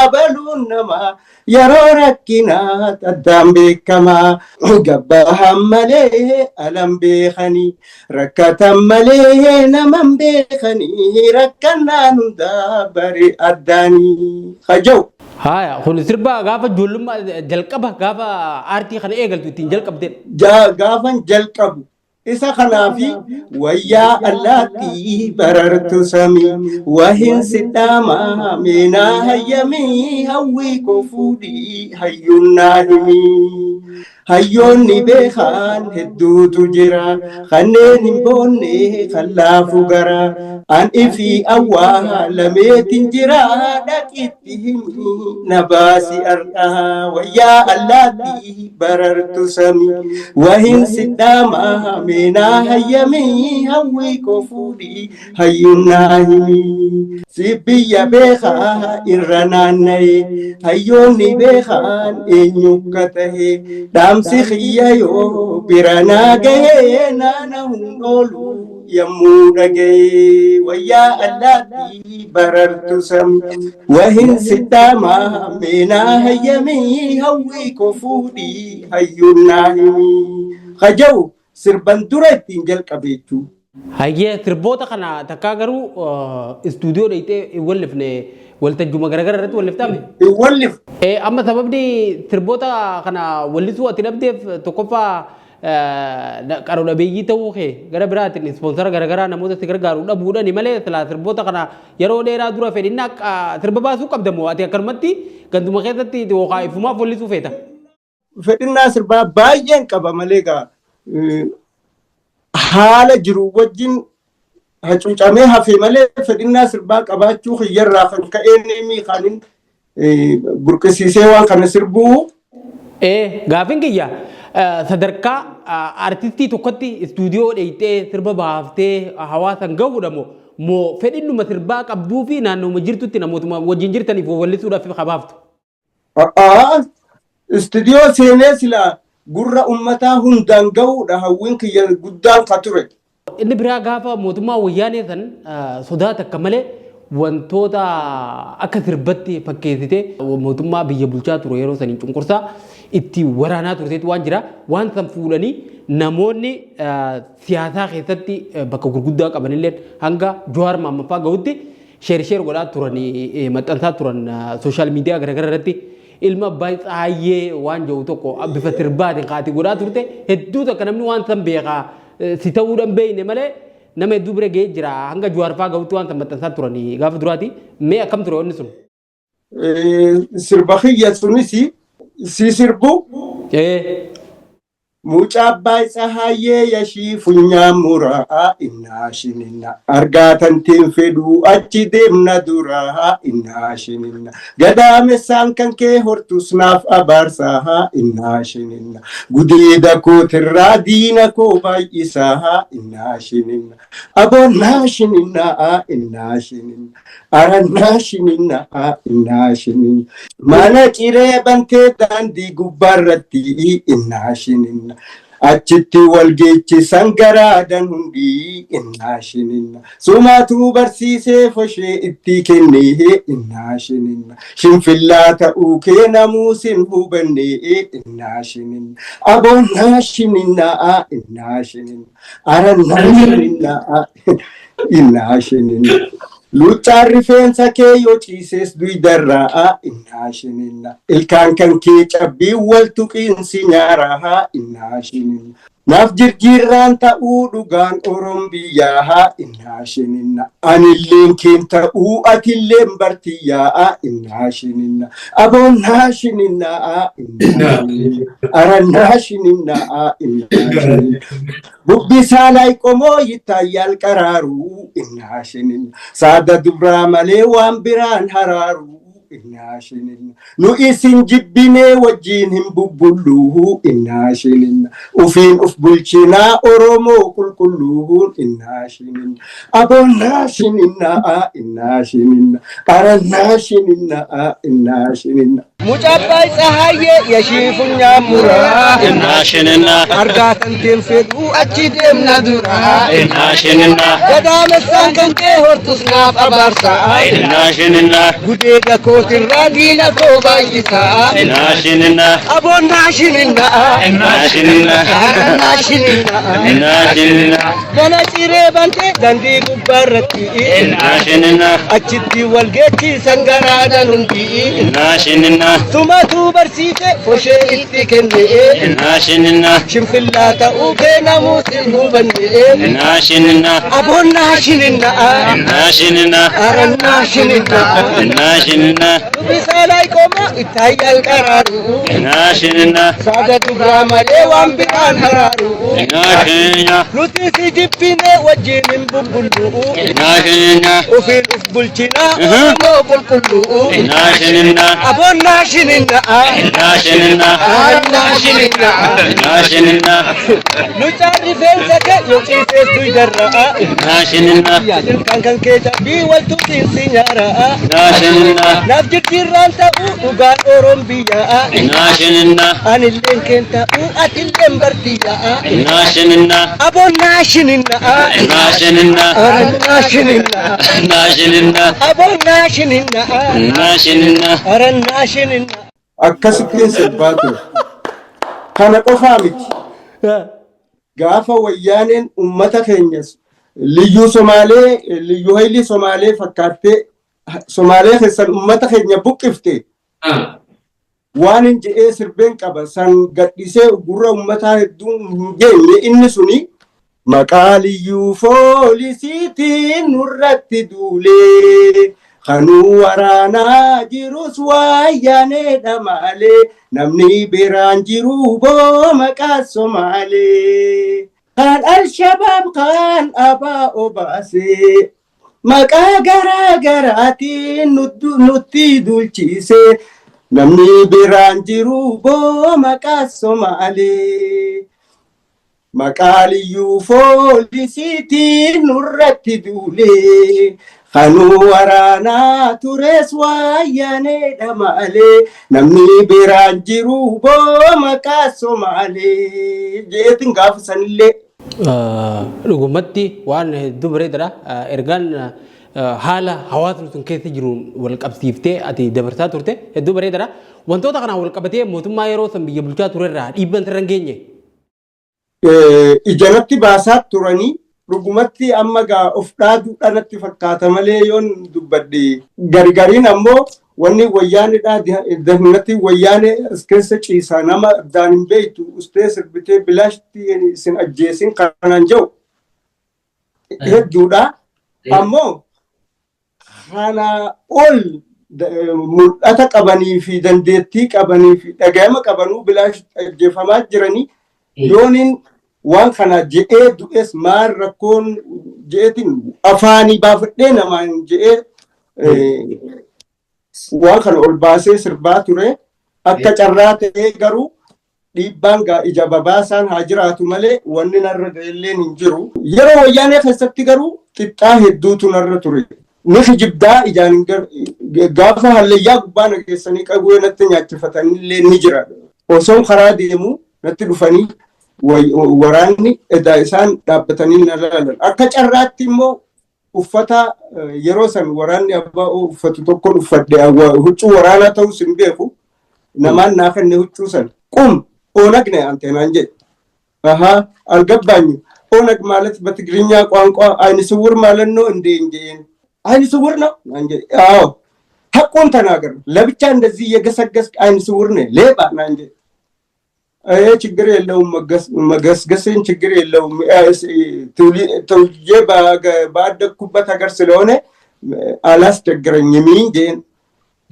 Speaker 1: abaluun namaa yeroo rakkinaa addaan beekamaa. Gabbahan malee alan beekanii, rakkatan malee naman beekanii, rakkannaan hundaa bari addaanii. Haja'u.
Speaker 2: Haaya, kun sirba gaafa ijoollummaa jalqaba gaafa aartii kana eegaltu ittiin jalqabdedha.
Speaker 1: Gaafan jalqabu isa kanaafi wayyaa allaattii barartu samii wahin sidhaamaa meenaa hayyamii hawwii koo fuudhii hayyuun naa himii. Hayyoonni beekan hedduutu jira, kanneen hin boonne kan laafu gara. An ifii awwaa lameetin jira, dhaqitti himi na baasi har'aa. Wayyaa allaattii barartu samii wahin sidhaamaa meenaa hayyamii hawwii koo fuudhii hayyuun naa himii. Si biyya beekaa irra naanna'e, hayyoonni beekaan eenyu akka ta'e, dhaamsi kiyya yoo bira naa gahee naanahuun oolu yommuu dhaga'e. Wayyaa allaattii barartu samii wahin sidhaamaa meenaa hayyamii hawwii koo fuudhii hayyuun naa himii. Haja'u sirban dura ittiin jalqabe jechuudha.
Speaker 2: Hayyee, sirboota kana takkaa garuu istuudiyoo dhaqxee hin wallifne, waltajjuma garaagaraa irratti walliftame?
Speaker 1: Hin wallif.
Speaker 2: Amma sababni sirboota kana wallisuu ati dhabdeef tokkoffaa qaroo dhabeeyyii ta'uu kee, gara biraatiin ispoonsara garaagaraa namoota si gargaaru dhabuudhani malee silaa sirboota kana yeroo dheeraa dura fedhinnaa sirba baasuu qabda moo ati akkanumatti ganduma keessatti yookaan ifumaaf wallisuu feeta?
Speaker 1: Fedhinnaa sirbaa baay'een qaba malee gaa haala jiru wajjin hacuucamee hafe malee fedhinnaa sirbaa qabaachuu kiyyarraa kan ka'een kanin burqisiisee waan kana sirbuu.
Speaker 2: Gaafin kiyya sadarkaa artistii tokkotti istuudiyoo dheeyxee sirba baaftee hawaasan gahuudha moo fedhinnuma sirbaa qabduu fi naannoma jirtutti namootuma wajjin jirtaniif wallisuudhaaf kabaaftu?
Speaker 1: Istuudiyoo seenee silaa gurra ummataa hundaan gahuudha hawwiin kiyya guddaan ka ture.
Speaker 2: Inni biraa gaafa mootummaa wayyaanee san sodaa takka malee wantoota akka sirbatti fakkeessitee mootummaa biyya bulchaa ture yeroo saniin cunqursaa itti waraanaa turteetu waan jira. Waan san fuudhanii namoonni siyaasaa keessatti bakka gurguddaa qabanillee hanga Jawaar Maammaffaa gahutti share share godhaa turan, maxxansaa turan social media garaagaraa irratti. Ilma abbaa Tsaayyee waan jedhu tokko bifa sirbaatiin kaati godhaa turte hedduu takka namni waan san beekaa si ta'uudhaan beekne malee nama hedduu bira ga'ee jira, hanga Jawaar fa'aa gahutti waan san maxxansaa turanii gaafa duraati. Mee akkam ture wanni sun?
Speaker 1: Sirba kiyya sunis si sirbu. Mucaa abbaa Tsahaayyee yashii funyaan muraa innaa shininna, argaa tanteen fedhuu achi deemna duraa innaa shininna, gadaamessaan kan kee hortus naaf abaarsaa innaa shininna, gudeeda kootirraa diina koo baay'isaa innaa shininna, aboonnaa shininna innaa shininna, arannaa shininna innaa shininna, mana ciree bantee daandii gubbaarratti innaa shininna, achitti wal geechisan garaadan hundi innaa shininna, sumaatu barsiisee foshee itti kennee innaa shininna, shinfillaa ta'uu kee namuu sin hubanne innaa shininna, aboonnaa shininna innaa shininna, arannaa shininna innaa shininna. Luuccaan rifeensa kee yoo ciises duydarraa innaa shininna. Ilkaan kan kee cabbii wal tuqiinsi nyaaraa innaa shininna. Naaf jirjiirraan ta'uu dhugaan Oroom biyyaa innaa shininna. Anilleen keen ta'uu atilleen bartiyyaa innaa shininna. Aboonnaa shininna innaa shininna. Arannaa shininna innaa shininna. Bubbisaa laay qomoo yittaayyaal qaraaruu innaa shininna. Saada dubraa malee waan biraan haraaruu innaa shininna. Nu isin jibbinee wajjiin hin bubbulluu innaa shininna. Ufiin uf bulchinaa Oromoo qulqulluun innaa shininna. Aboonnaa shininna innaa shininna. Arannaa shininna innaa shininna.
Speaker 3: Mucaa abbaa Tsahaayyee yashii funyaan muraa.
Speaker 4: Innaashininna.
Speaker 3: Argaa tanteen fedhuu achi deemna duraa.
Speaker 4: Innaashininna.
Speaker 3: Gadaamessaan kan kee hortus naaf abaarsaa.
Speaker 4: Innaashininna.
Speaker 3: Gudeeda kootirraa diina koo baay'isaa.
Speaker 4: Innaashininna.
Speaker 3: Aboon naashininna.
Speaker 4: Innaashininna.
Speaker 3: Naashininna.
Speaker 4: Innaashininna.
Speaker 3: Gana ciree bantee dandii gubbaarratti.
Speaker 4: Innaashininna.
Speaker 3: Achitti wal geechisan garaadhaan hundi.
Speaker 4: Innaashininna.
Speaker 3: Tumatu barsiise foshee itti kenne.
Speaker 4: Innaashininna.
Speaker 3: Shinfillaa ta'uu kee namuus hin hubanne.
Speaker 4: Innaashininna.
Speaker 3: Aboon naashininna.
Speaker 4: Innaashininna.
Speaker 3: Aran naashininna.
Speaker 4: Innaashininna.
Speaker 3: Dubbisaa laayikooma ittaayyaal qaraaru.
Speaker 4: Innaashininna.
Speaker 3: Saada dubraa malee waan biraan haraaru.
Speaker 4: Innaashininna.
Speaker 3: Nuti si jibbine wajjin hin bubbullu.
Speaker 4: Innaashininna.
Speaker 3: Ofiin uf bulchinaa Oromoo qulqulluu.
Speaker 4: Innaashininna.
Speaker 3: Aboon naashininna.
Speaker 4: Innaashininna.
Speaker 3: Aran naashininna.
Speaker 4: Innaashininna.
Speaker 3: Lucaan rifeensa kee yoo ciisees duydarra'a.
Speaker 4: Innaashininna.
Speaker 3: Ilkaan kan kee cabbii waltu siinsi nyaara'a.
Speaker 4: Innaashininna.
Speaker 3: Naaf jijjiirraan ta'uu dhugaan Oroon biyya'a.
Speaker 4: Innaashininna.
Speaker 3: Anilleen keen ta'uu atilleen bardiyya'a.
Speaker 4: Innaashininna.
Speaker 3: Aboon naashininna.
Speaker 4: Innaashininna.
Speaker 3: Aran naashininna.
Speaker 4: Innaashininna.
Speaker 3: Aboon naashininna.
Speaker 4: Innaashininna.
Speaker 3: Aran naashininna.
Speaker 1: Akkasittiin sirbaa ture. Kana qofaa miti. Gaafa Wayyaaneen ummata keenya liyyuu Somaalee, liyyuu haylii Somaalee fakkaattee Somaalee keessan ummata keenya buqqifte waan hin je'ee sirbeen qaba san gadhisee gurra ummataa hedduun hin geenye. Inni suni maqaa liyyuu foolisiitiin nurratti duulee kanuu waraanaa jirus Wayyaaneedha malee namni biraan jiru boo maqaa Somaalee kan Alshabaab kan abaa obaasee maqaa garaa garaatiin nutti dulchise namni biraan jiru boo maqaa Somaalee. Maqaa liyyuu foolisiitiin nurratti duulee kanuu waraanaa tures Wayyaaneedha malee namni biraan jiru boo maqaa Somaalee jeetiin gaafa sanillee.
Speaker 2: Dhugumatti waan hedduu bareedaadha. Ergaan haala hawaasni sun keessa jiruun wal qabsiiftee ati dabarsaa turte hedduu bareedaadha. Wantoota kanaan wal qabatee mootummaa yeroo san biyya bulchaa turerraa dhiibban sirra hin geenye?
Speaker 1: Ijanatti baasaa turanii dhugumatti amma gaa of dhaaduudha natti fakkaata malee yoon dubbadhe gargariin ammoo wanni Wayyaanedha. Dahnatti Wayyaane as keessa ciisaa nama addaan hin beektu ustee sirbitee bilaashti isin ajjeesin kanaan jiru hedduudha. Ammoo kanaa ol mul'ata qabanii fi dandeettii qabanii fi dhagayama qabanuu bilaash ajjeefamaa jiranii yooniin waan kana je'ee du'es maal rakkoon je'eetiin afaanii baafadhee namaan je'ee waan kana ol baasee sirbaa ture. Akka carraa ta'ee garuu dhiibbaan gaa ija babaasaan haa jiraatu malee wanni narra ga'elleen hin jiru. Yeroo Wayyaanee keessatti garuu xixiqqaa hedduutu narra ture. Ni kijibdaa ijaan gaafa hallayyaa gubbaa na geessanii qawwee natti nyaachifatanillee ni jira. Osoon karaa deemu natti dhufanii waraanni edaa isaan dhaabbatanii na laalan. Akka carraatti immoo uffata yeroo san waraanni abbaa uffatu tokkoon uffadhe, huccuu waraanaa ta'us hin beeku. Namaan naa kenne huccuu san. "ቁም ኦነግ ነህ አንተ" naan jedhe. አሀ አልገባኝም። ኦነግ ማለት በትግርኛ ቋንቋ አይን ስውር ማለት ነው እንዴ እንጄን አይን ስውር ነው naan jedhe. አዎ ሐቁን ተናገር፣ ለብቻ እንደዚህ እየገሰገስክ አይን ስውር ነህ ሌባ naan jedhe. ይሄ ችግር የለውም፣ መገስገስን ችግር የለውም። ተውልጄ ባደግኩበት ሀገር ስለሆነ አላስቸግረኝም እንጄን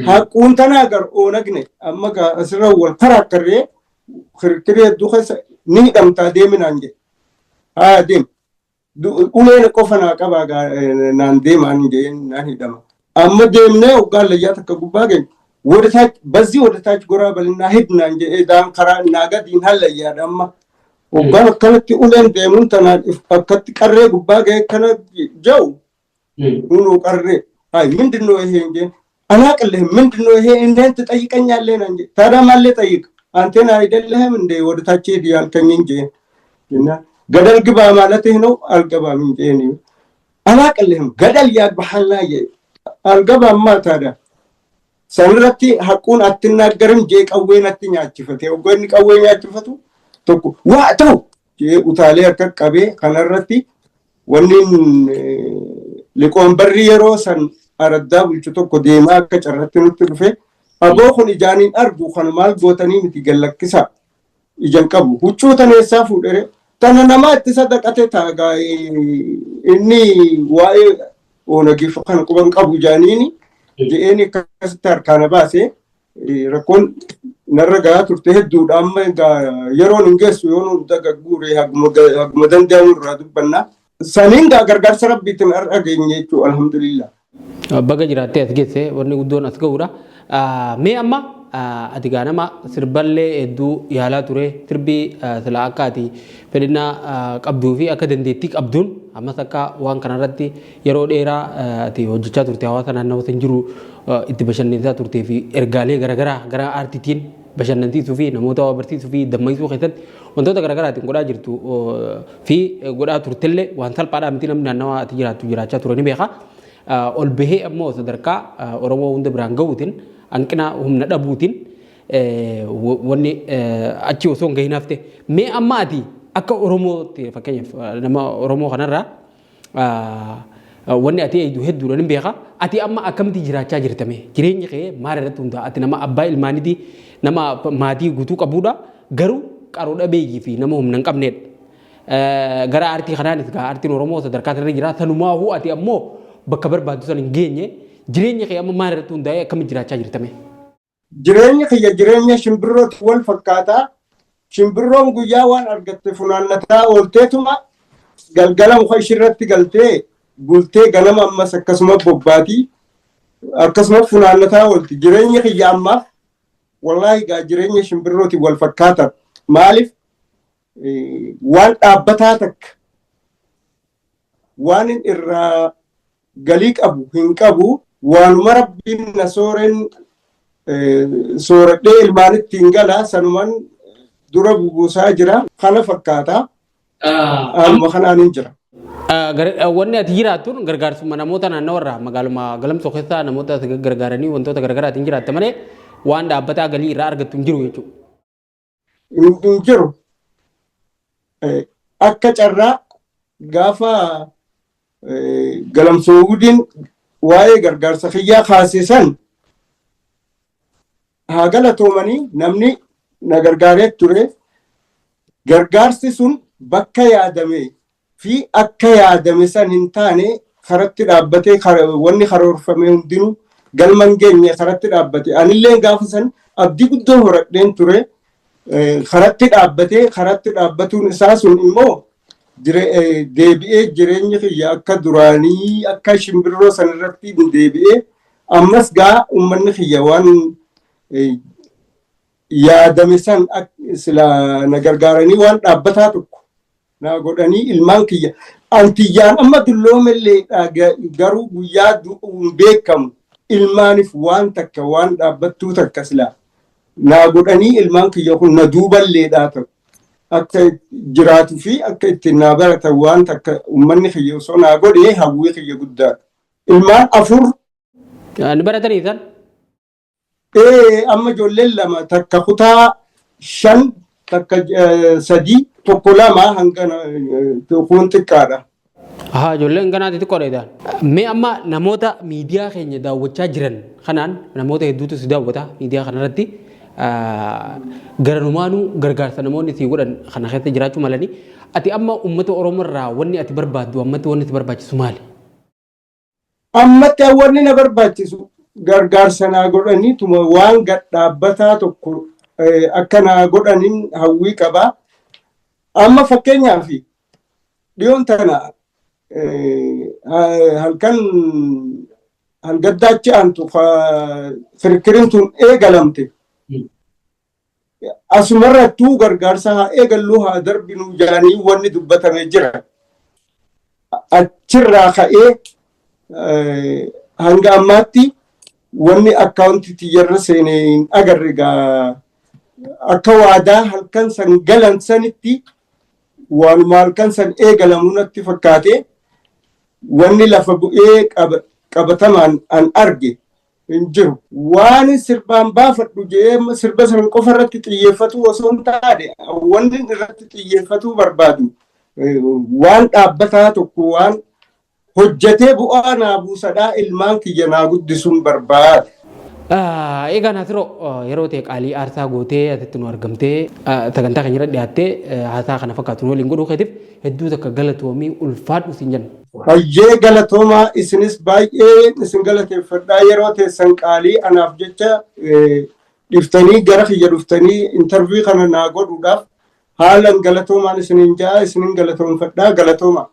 Speaker 1: ሐቁን ተናገር ኦነግ ነህ amma asirra wal karakkarree kirkirii hedduu keessa ni hidhamtaa deemi naan jedhe. Haa deem. Uleen qofa naa qabaa naan deemaan jeen naan hidhama. Amma deemnee hoggaan layyaa takka gubbaa geenye ወደ ታች በዚህ ወደ ታች ጎራ በልና ሂድ naan jedhee daan karaa naa gadiin hallayyaadha amma. Hoggaan akkanatti uleen deemuun tanaan akkatti qarree gubbaa ga'e kana jiru hunuu qarree. Hay ምንድን ነው ይሄ እንጄን አላቅልህም። ምንድን ነው ይሄ? እኔን ትጠይቀኛለህ ነው እንጂ ታዲያ ማን ልጠይቅ? አንተን አይደለህም እንደ ወደ ታች ሂድ ያልከኝ እንጂ እና ገደል ግባ ማለትህ ነው። አልገባም እንጂ እኔ አላቅልህም። ገደል ያግባሃልና አልገባማ ታዲያ sanirratti haquun attinnaaggarim jee qawween atti nyaachifate hoggaa inni qawwee nyaachifatu tokko waa ta'u jee utaalee akka qabee kanarratti wanni liqoonbarri yeroo san araddaa bulchu tokko deemaa akka carratti nutti dhufe aboo kun ijaaniin argu kan maal gootanii miti gallakkisa ijan qabu huccuu taneessaa fuudhere tana namaa itti sadaqate taagaa inni waa'ee oonagiif kana quban qabu jaaniini je'een akkasitti harkaana baase rakkoon narra gahaa turte hedduudha. Amma egaa yeroon hin geessu yoo nu dagagguure haguma danda'amu irraa dubbanna. Saniin gaa gargaarsa rabbiitiin har'a geenye jechuudha alhamdulillah.
Speaker 2: Baga jiraattee as geesse wanni guddoon as ga'uudha. Mee amma ati gaa nama sirballee hedduu yaalaa ture sirbi sila akka ati fedhinnaa qabduu fi akka dandeettii qabduun ammas akka waan kanarratti yeroo dheeraa ati hojjechaa turte hawaasa naannawa san jiru itti bashannansiisaa turtee fi ergaalee garaagaraa gara aartiitiin bashannansiisuu fi namoota waa barsiisuu fi dammaysuu keessatti wantoota garaagaraatiin godhaa jirtu fi godhaa turtellee waan salphaadhaa miti namni naannawaa ati jiraattu jiraachaa ture ni beeka. Ol bahee ammoo sadarkaa Oromoo hunda biraan gahuutiin hanqina humna dhabuutiin wanni achi osoo hin gahin hafte. Mee amma ati akka Oromootti fakkeenyaaf nama Oromoo kanarraa wanni ati eegdu hedduudha ni beeka. Ati amma akkamitti jiraachaa jirta mee? Jireenyi kee maal irratti hundaa'a? Ati nama abbaa ilmaaniiti, nama maatii guutuu qabuudha. Garuu qaroo dhabeeyyii fi nama humna hin qabnedha. Gara aartii kanaanis gaa aartiin Oromoo sadarkaa sanarra jira. Sanumaahuu ati ammoo bakka barbaaddu sana hin geenye. Jireenya kee amma maal irratti hundaa'ee akkamitti jiraachaa jirta mee?
Speaker 1: Jireenya kiyya jireenya shimbirrooti wal fakkaataa. Shimbirroon guyyaa waan argatte funaannataa oolteetuma galgala muka ishirratti galtee bultee ganama ammas akkasuma bobbaatii akkasuma funaannataa oolti. Jireenya kiyya ammaaf wallaahi gaa jireenya shimbirrooti wal fakkaata. Maaliif waan dhaabbataa takka waan irraa galii qabu hin qabu waanuma rabbiin na sooreen sooradhee ilmaanitti hin gala sanuman dura bubuusaa jira kana fakkaata haaluma kanaan hin jira.
Speaker 2: Wanni ati jiraattuun gargaarsuma namoota naannawa irraa magaaluma Galamsoo keessaa namoota si gargaaranii wantoota garaagaraatiin jiraatta malee waan dhaabbataa galii irraa argattu hin jiru jechuudha.
Speaker 1: Hin jiru. Akka carraa gaafa Galamsoo Gudiin waa'ee gargaarsa kiyyaa kaasisan haa galatoomanii namni na gargaaree ture. Gargaarsi sun bakka yaadame fi akka yaadame san hin taane karatti dhaabbatee wanni karoorfame hundinuu galma hin geenye karatti dhaabbate. Anillee gaafa san abdii guddoo horadheen ture. Karatti dhaabbatee karatti dhaabbatuun isaa sun immoo deebi'ee jireenyi kiyya akka duraanii akka shimbirroo san irratti deebi'ee ammas gaa uummanni kiyya waan yaadame san sila na gargaaranii waan dhaabbataa tokko na godhanii ilmaan kiyya antiyyaan amma dulloomellee garuu guyyaa du'uun beekamu ilmaaniif waan takka waan dhaabbattuu takka sila naa godhanii ilmaan kiyya kun na duuballeedhaa ta'u akka jiraatu fi akka ittiin naa baratan waan takka uummanni kiyya osoo naa godhee hawwii kiyya guddaadha. Ilmaan 4.
Speaker 2: Ni baratanii isaan?
Speaker 1: Ee amma ijoolleen 2 takka kutaa 5 takka 3 tokko 2 hanga kun xiqqaadha.
Speaker 2: Ahaa ijoolleen ganaa xixiqqoodha jedhan. Mee amma namoota miidiyaa keenya daawwachaa jiran kanaan namoota hedduutu si daawwata miidiyaa kanarratti garanumaanuu gargaarsa namoonni sii godhan kana keessa jiraachuu malanii ati amma uummata Oromoo irraa wanni ati barbaaddu ammatti wanni si barbaachisu maali?
Speaker 1: Ammatti wanni na barbaachisu gargaarsa naa godhaniituma waan gad dhaabbataa tokko akka naa godhaniin hawwii qaba. Amma fakkeenyaaf dhiyoon tana halkan halgaddaachi aantu kirkiriin tun eegalamte. Asumarrattuu gargaarsa haa eegalluu haa darbinuu jedhanii wanni dubbatame jira. Achirraa ka'ee hanga ammaatti Wanni akkaawuntii tiyyarra seene hin agarre. Gaa akka waadaa halkan san galan sanitti waanuma halkan san eegalamu natti fakkaate. Wanni lafa bu'ee qabatamaan an arge hin jiru. Waan sirbaan baafadhu jedhee sirba san qofa irratti xiyyeeffatu osoo hin taane, wanni irratti xiyyeeffatuu barbaadu waan dhaabbataa tokko, waan hojjetee bu'aa naa buusadhaa ilmaan kiyya naa guddisuun barbaada.
Speaker 2: Egaa Naasiroo, yeroo ta'e qaalii aarsaa gootee asitti nu argamtee sagantaa keenya irra dhiyaattee haasaa kana fakkaatu nu waliin godhuu keetiif hedduu takka galatoomii, ulfaadhu siin jenna.
Speaker 1: Hayyee, galatoomaa. Isinis baay'ee isin galateeffadhaa. Yeroo teessan qaalii anaaf jecha dhiftanii gara kiyya dhuftanii interview kana naa godhuudhaaf haalan galatoomaan isiniin ja'a, isinin galatoomfadhaa, galatooma.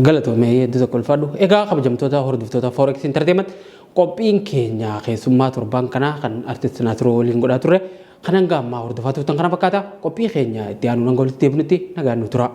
Speaker 2: Galatoomee, hedduu tokko ulfaadhu. Egaa kabajamtoota hordoftoota Forex Entertainment, qophiin keenya keessummaa torban kanaa kan artist Naasiroo waliin godhaa turre kan hanga ammaa hordofaa turtan kana fakkaata. Qophii keenya itti aanuun hanga walitti deebinutti nagaan nu tura.